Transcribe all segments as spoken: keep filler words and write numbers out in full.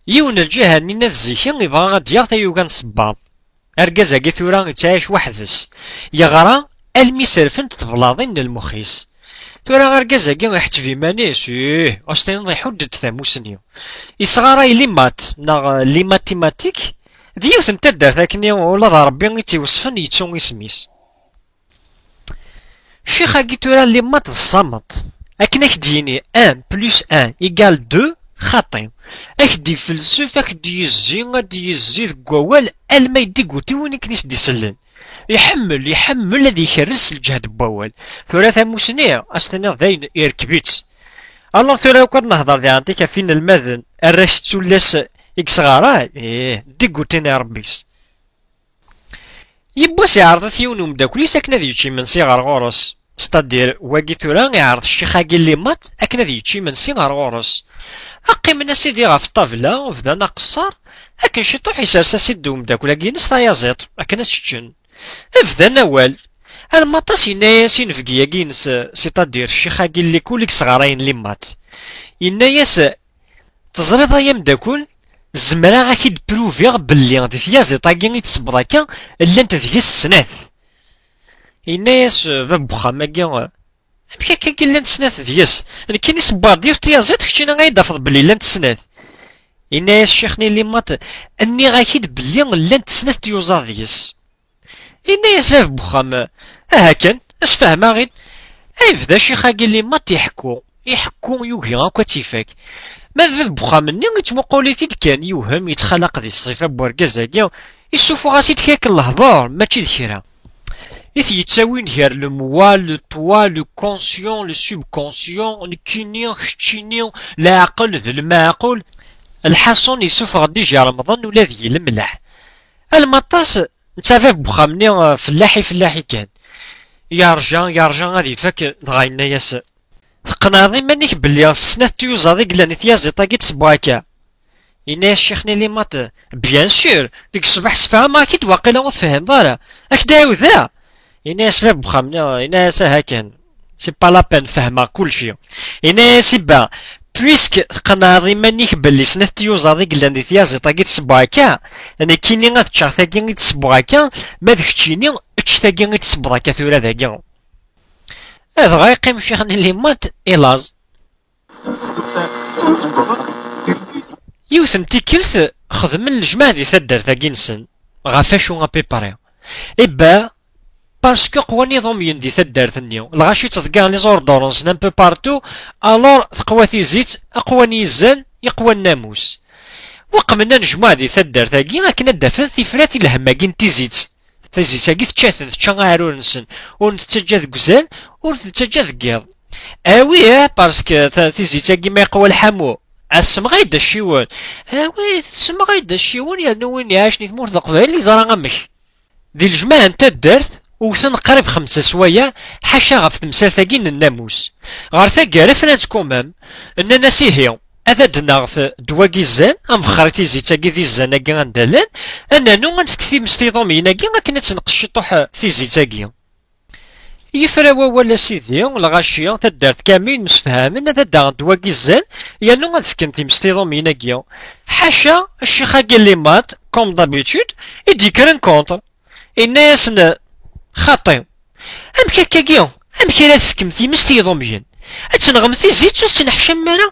Yiwen n lǧiha-nni n at zik-i ibɣa ad d-yaɣ tayuga n sebbaḍ. Argaz-agi tura yettɛic weḥd-s. Yeɣra almi sserfent teblaḍin n lmux-is. Tura argaz-agi iḥetteb iman-is, ih, as tiniḍ iḥudd-d tamusni. Isɣaray limat neɣ limatimatiques, d yiwet n taddart akkenni ula d Ṛebbi i tt-iweṣfen yettu isem-is. Ccix-agi tura limat d ṣṣameṭ. Akken ad k-d-yini un plus un égale deux, xaṭi. Ad k-d-ifelsef, ad k-d-yezzi, ad d-yezzi deg wawal alma yeddiguti win i ken-is-d-isellen. Iḥemmel, iḥemmel ad ikerrez s lǧehd n wawal. Tura tamusni, ad s-tiniḍ dayen irkeb-itt. Alors tura akk ad nehder diɣen ɣef inelmaden, arrac d tullas i yesɣaray, ih, ddigutin irebbi-s. Yiwwas iɛreḍ-it yiwen umeddakel-is akken ad yečč imensi ɣer ɣur-s. C'est-à-dire, wagi tura iɛreḍ ccix-agi limat akken ad yečč imensi ɣer ɣur-s. Qqimen a sidi ɣef ṭṭabla, bdan aqeṣṣer, akken ciṭuḥ isers-as-id umeddakel-agi-ines tayaziḍt akken ad s-ččen. Bdan awal. Almaṭas yenna-yas inebgi-agi-ines, c'est-à-dire ccix-agi n likul i yesɣarayen limat. Yenna-yas, teẓriḍ ay ameddakel, zemreɣ ad k-id-pruviɣ belli di tyaziḍt-agi i d-tessewweḍ akka, llant deg-s snat. Yenna-yas, eh, bab n uxxam-agi, eh, amek akka i llant snat deg-s? Nekkini ssewweɣ-d yiwet tyaziḍt, keččini ad yi-d-tafeḍ belli llant snat. Yenna-yas ccix-nni limat, nniɣ-ak-id belli llant snat tyuzaḍ deg-s. Yenna-yas bab n uxxam, aha kan, sfehmeɣ-in. Ay yebda ccix-agi limat iḥekku, iḥekku yugi akk ad tt-ifak. Ma d bab n uxxam-nni yettmuqul-it-id kan, yewhem, yettxalaq di ṣṣifa n wergaz-agi, issufeɣ-as-id kan akken lehdur, mačči d kra. I t-yettawin gar le moi, le toi, le conscient, le subconscient, nekkini, keččini, leɛqel d lmeɛqul. Lḥaṣun, yessufeɣ-d ija remḍan ula d yilemleḥ. Almaṭas, netta bab n uxxam-nni, eh, fellaḥi, fellaḥi kan. Yerǧa, yerǧa ad ifak, dɣa yenna-yas, teqneɛeḍ iman-ik belli snat tyuzaḍ i yellan i tyaziḍt-agi d-tessewweɣ akka? Yenna-yas ccix-nni limat, bien sûr, deg ṣṣbeḥ sfehmeɣ-ak-id, waqila ur tefhimeḍ ara. Ad k-d-ɛiwdeɣ? Yenna-yas bab n uxxam-nni, yenna-yas aha kan, c'est pas la peine, fehmeɣ kulci. Yenna-yas ibba, puisque tqenɛeḍ iman-ik belli snat tyuzaḍ i yellan di tyaziḍt-agi d-tessewweɣ akka, nekkini ad ččeɣ tagi i d-tessewweɣ akka, ma d keččini, ečč tagi i d-tessewweḍ akka tura dagi. Dɣa yeqqim ccix-nni limat i laẓ. Yiwet n tikkelt, xedmen lejmaɛ di taddart-agi-nsen, ɣef acu à peu près? Ibba, parce que qwan iḍumyen di taddart-nni, lɣaci ttḍeggiɛen les ordures-nsen un peu partout, alors teqwa tizit, qwan yizan, yeqwa nnamus. Weqmen anejmuɛ di taddart-agi akken ad d-afen tifrat i lhemm-agi n tizit. Tizit-agi tečča-ten, tečča aɛrur-nsen, ur ten-tettaǧǧa deg uzal, ur ten-tettaǧǧa deg yiḍ. Awi, eh, parce que ta-, tizit-agi ma yeqwa lḥamu, ad tessemɣay-d acciwen. Awi, tessemɣay-d acciwen, yernu win iɛacen i tmurt d Leqbayel yeẓra amek. Di lejmaɛ n taddart, wten qrib xemsa swayeɛ, ḥaca ɣef temsalt-agi n nnamus. Ɣer taggara, fran-tt quand même, nnan-as ihi, ad d-naɣet ddwa n yizzan, ad nbexxer i tizit-agi d izzan-agi anda llan, ad nernu ad nefk times i iḍumyen-agi akken ad tenqes ciṭuḥ tizit-agi. Yefra wawal a sidi, lɣaci, taddart kamil msefhamen ad d-aɣen ddwa n yizzan, yernu ad fken times i iḍumyen-agi. Ḥaca, ccix-agi limat, comme d'habitude, i d-yekkren contre. Yenna-yasen, xaṭi, amek akkagi? Amek ara tefkem times i yiḍumyen? Ad tenɣem tizit ur tettneḥcamem ara?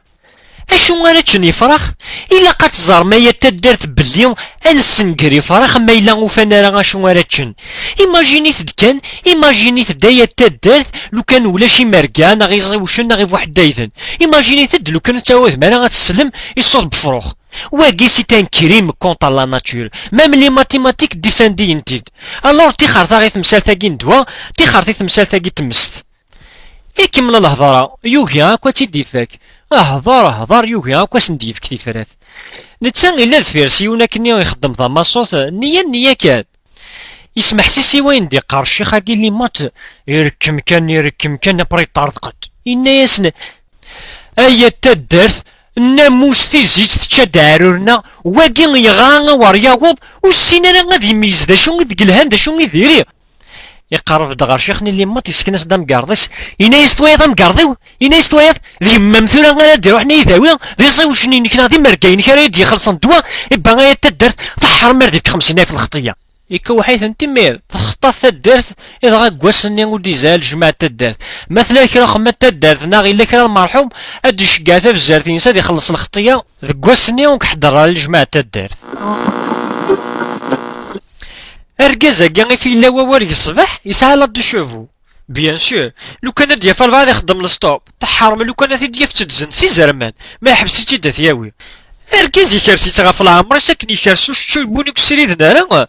Acu ara ččen yefrax? Ilaq ad teẓrem ay at taddart belli ad nessenger ifrax ma yella ufan ara acu ara ččen. Imajinit-d kan, imajinit-d ay at taddart lukan ulac imerga neɣ iẓiwcen neɣ ibuḥeddayden. Imajinit-d lukan ur tettɛawdem ara ad teslem i ṣṣut n wefrux. Wagi c'est un crime contre la nature. Même les mathématiques défendent-t-id. Alors tixert-aɣ i temsalt-agi n ddwa, tixert i temsalt-agi n tmest. Ikemmel lehḍra, yugi akk ad tt-id-ifak. Hḍer, hḍer, yugi akk ad sen-d-yefk tifrat. Netta illa deffir-s yiwen akkenni ixeddem tamaṣut, nniya, nniya kan. Yesmeḥsis i wayen d-iqqar ccix-agi limat, irekkem kan, irekkem kan, après yeṭṭerḍeq-d. Yenna-yasen, ay at taddart, nnamus tizit tečča-d aɛrur-nneɣ, wagi yeɣra awer yaweḍ, ur ssin ara ad imeyyez d acu i d-yelhan d acu i diri. Iqerreb-d ɣer Ccix-nni Limaṭ, yessken-as-d amgerḍ-is, yenna-yas: "Twayeḍ amgerḍ-iw?" Yenna-yas: "Twayeḍ, d yemma-m tura ara d-iruḥen ad yi-d-dawi, d iẓiwec-nni-inek neɣ d imergayen-ik ara yi-d-ixellṣen ddwa, ibba ay at taddart, teḥrem ar deg xemsin alef lxeṭṭiyya." Ikewweḥ-iten timir, txeṭṭa-t taddart, idɣa deg wass-nni ur d-izal jmaɛ taddart. Ma tella kra xemma taddart neɣ yella kra lmerḥum, ad d-iceggeɛ tabezzart-ines ad ixelleṣ lxeṭṭiyya, deg wass-nni ur iḥedder ara lejmaɛ taddart. Argaz-agi, if yella wawal deg ṣṣbeḥ, yesɛa la de chevaux. Bien sûr, lukan ad d-yaf albaɛḍ ixeddem le stop, teḥrem lukan ad t-id-yaf tteddzen s izerman, ma iḥbes-itt-id ad t-yawi. Argaz ikers-itt ɣef leɛmer-is akken ikers ucečču n win ur k-sriden ara.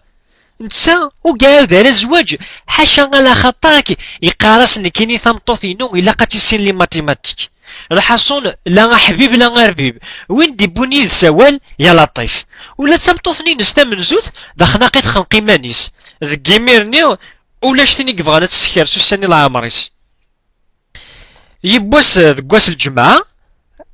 Netta ur iɛawed ara zzwaǧ, ḥaca ala xaṭer yeqqar-as: "Nekkini tameṭṭut-inu ilaq ad tissin les mathématiques." Lḥaṣun, la aḥbib la arbib, win d-iwwin yid-s awal, ya Laṭif. Ula d tameṭṭut-nni-ines tamenzut, d axnaq i txenq iman-is. Deg imir-nni, ulac tin i yebɣan ad teskers ussan i leɛmer-is. Yiwwas deg wass n lǧemɛa,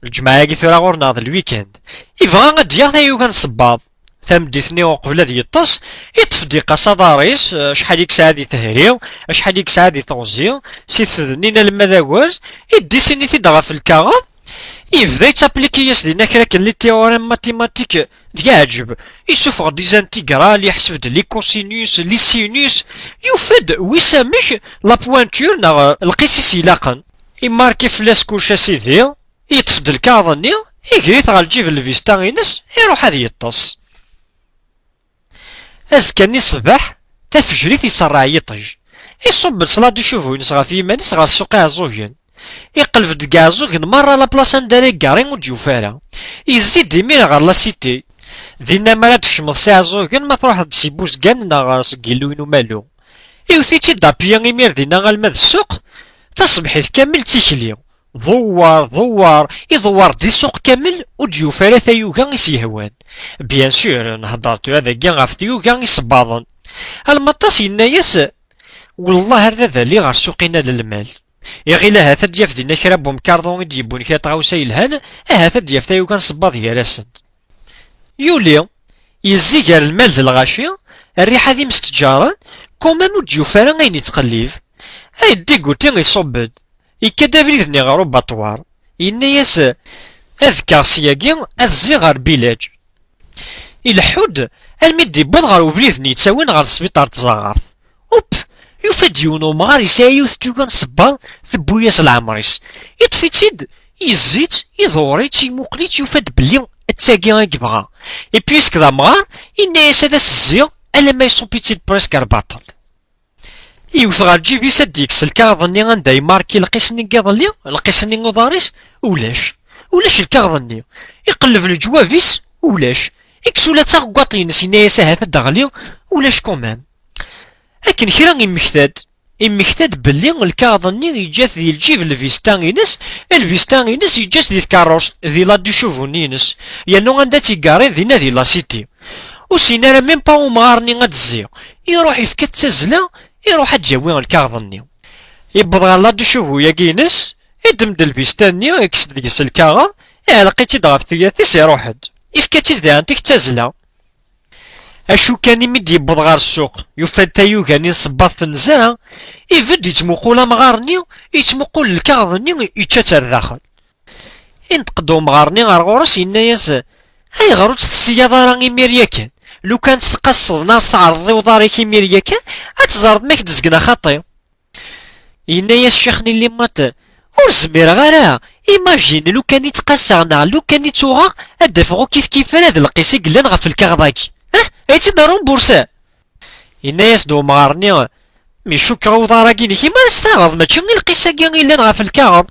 lǧemɛa-agi tura ɣur-neɣ d lwikend, ibɣa ad d-yaɣ tayuga n sebbaḍ. Tameddit-nni uqbel ad yeṭṭes, iṭṭef-d iqas aḍar-is, acḥal i yesɛa di tehri, acḥal i yesɛa di teɣzi, si tfednin alamma d agurz, iddisini-t-id ɣef lkaɣeḍ, yebda yettapliki-yas dinna kra akken les théorèmes mathématiques d yeɛǧeb, isuffeɣ-d les intégrales, iḥseb-d les cosinus, les sinus, yufa-d wis amek la pointure neɣ lqis-is ilaqen. Imarki fell-as kullec a sidi, yeṭṭef-d lkaɣeḍ-nni, iger-it ɣer lǧib n lvista-ines, iruḥ ad yeṭṭes. Azekka-nni ṣṣbeḥ, tafejrit iṣerreɛ yiṭij. Iṣubb-d s la de chevaux-ines ɣef yiman-is ɣer ssuq Iɛeẓẓugen. Iqleb-d deg Iɛeẓẓugen merra la place anda ara iggari ur d-yufi ara. Yezzi-d imir ɣer la cité. Dinna mi ara d-tkecmeḍ s Iɛeẓẓugen ma truḥeḍ-d si Buzgan neɣ seg Yillu n Umalu. Iwet-itt-id à pied imir dinna alma d ssuq, taṣebḥit kamel d tikli. Ḍewwer, ḍewwer, iḍewwer di ssuq kamel, ur d-yufi ara tayuga i s-yehwan. Bien sûr, nhedder tura dagi ɣef tyuga isebbaḍen. Almaṭas yenna-yas: "Wellah ar d ad aliɣ ɣer ssuq-ina n lmal." Iɣil ahat ad d-yaf dinna kra n umkarḍu i d-yewwin kra n tɣawsa yelhan, ahat ad d-yaf tayuga n sebbaḍ gar-asent. Yuli, yezzi gar lmal d lɣaci, rriḥa d imestǧaren, quand même ur d-yufi ara ayen yettqellib. Ay d-iguti iṣubb-d, ikka-d abrid-nni ɣer ubaṭwar, yenna-yas: "Ad kkeɣ syagi, ad zziɣ ɣer Bilaǧ." Ileḥḥu-d almi d-iwweḍ ɣer ubrid-nni yettawin ɣer sbiṭar n tzaɣart. Up! Yufa-d yiwen umɣar yesɛa yiwet tyuga n sebbaḍ, tewwi-yas leɛmer-is. Iṭṭef-itt-id, yezzi-tt, iḍewwer-itt, imuqel-itt, yufa-d belli d tagi i yebɣa. Et puisque d amɣar, yenna-yas ad as-zziɣ alamma iṣubb-itt-id presque ar baṭel. Iwet ɣer lǧib-is ad d-yekkes lkaɣeḍ-nni anda imarki lqis-nni n yiḍelli, lqis-nni n uḍar-is, ulac. Ulac lkaɣeḍ-nni. Iqelleb leǧwab-is, ulac. Ikkes ula d taɣeggaṭ-ines, yenna-yas ahat ad d-teɣli, ulac quand même. Akken kra immekta-d, immekta-d belli lkaɣeḍ-nni yeǧǧa-t di lǧib n lvista-ines, lvista-ines yeǧǧa-tt di tkeṛṛust, di la de chevaux-nni-ines, yernu anda tt-iggari dinna di la cité. Ur s-yenni ara même pas umɣar-nni ad d-zziɣ, iruḥ ifka-t tazzla, iruḥ ad d-yawi lkaɣeḍ-nni. Yewweḍ ɣer la de chevaux-agi-ines, iddem-d lvista-nni, ikkes-d deg-s lkaɣeḍ, iɛelleq-itt-id ɣef tuyat-is, iruḥ-d. Ifka-tt-id diɣen tik d tazzla. Acu kan, imi d-yewweḍ ɣer ssuq, yufa-d tayuga-nni n sebbaḍ tenza, ibedd yettmuqul amɣar-nni, yettmuqul lkaɣeḍ-nni, yečča-tt ar daxel. Inṭeq-d umɣar-nni ɣer ɣur-s, yenna-yas: "Ayɣer ur tt-tessiyaḍ ara imir yakan? Lukan tt-tqasseḍ neɣ s-tɛerḍeḍ i uḍar-ik imir yakan, ad teẓreḍ ma k-d-zgen axaṭi." Yenna-yas ccix-nni Limaṭ: "Ur zmireɣ ara. Imagine, lukan i ttqasseɣ neɣ lukan i ttuɣeɣ, ad d-afeɣ ur kif kif ara d lqis i yellan ɣef lkaɣeḍ-agi. Ah, ad tt-id-arumburseɣ?" Yenna-yas-d umɣar-nni: "Mi cukkeɣ i uḍar-agi-inek i mi ara s-taɣeḍ, mačči i lqis-agi i yellan ɣef lkaɣeḍ."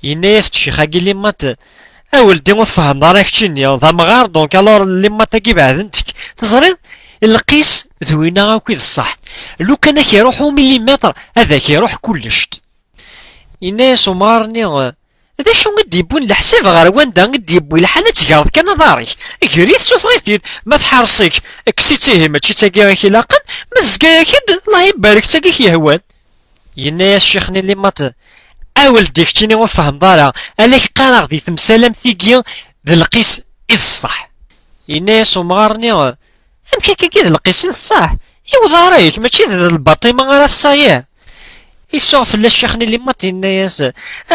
Yenna-yas-d ccix-agi Limaṭ: "A weldi, ur tfehmeḍ ara keččini, d amɣar, donc alors Limaṭ-agi beɛdent-k. Teẓriḍ, lqis d winna akk i d ṣṣeḥ. Lukan ad k-iruḥ umilimeṭr, ad ak-iruḥ kullec." Yenna-yas umɣar-nni: "D acu i d-yewwin leḥsab ɣer wanda i d-yewwi lḥal ad tegreḍ kan aḍar-ik? Ger-it, sufeɣ-it-id, ma tḥerṣ-ik, kkes-itt ihi, mačči d tagi i k-ilaqen, ma tezga-yak-d, Allah ibarek, d tagi i k-yehwan." Yenna-yas ccix-nni Limaṭ: "A weldi, keččini ur tfehmeḍ ara, ala k-qqareɣ di temsal am tigi d lqis i d ṣṣeḥ." Yenna-yas umɣar-nni: "Amek akkagi d lqis i d ṣṣeḥ? I uḍar-ik, mačči d lbaṭima ara tessayeḍ? Isuɣ fell-as ccix-nni Limat, yenna-yas: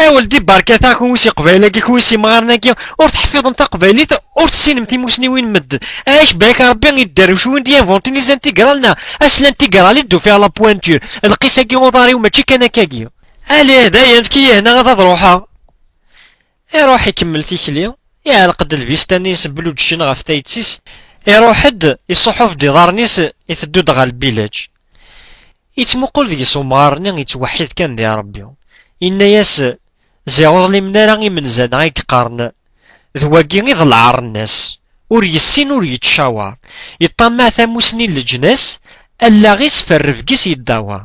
"A weldi, berkat-aɣ kunwi s iqbayl-agi, kunwi s imɣaren-agi, ur teḥfiḍem taqbaylit, ur tessinem timusniwin n medden. Ak, barek Rebbi, idderwec win d-yinvuntin les intégrales, neɣ as l'intégrale i d-ufiɣ la pointure. Lqis-agi uḍar-iw mačči kan akkagi." Alih, dayen, efk-iyi hna ad, ad ruḥeɣ. Iruḥ ikemmel tikli, iɛelleq-d lbista-nni-s n Blue Jean ɣef tayet-is, iruḥ-d, iṣuḥuf-d iḍarren-is, iteddu-d ɣer lbilaǧ. Ittmuqul deg-s umɣar-nni, ittweḥḥid kan di Ṛebbi. Inna-yas: "Ziɣ ur ḍlimen ara imenza-nneɣ i yeqqaren d wagi i d lɛar-nnes, ur yessin ur yettcawar, yeṭṭamaɛ tamusni n leǧnas, allaɣ-is f rrebg-is yeddawa."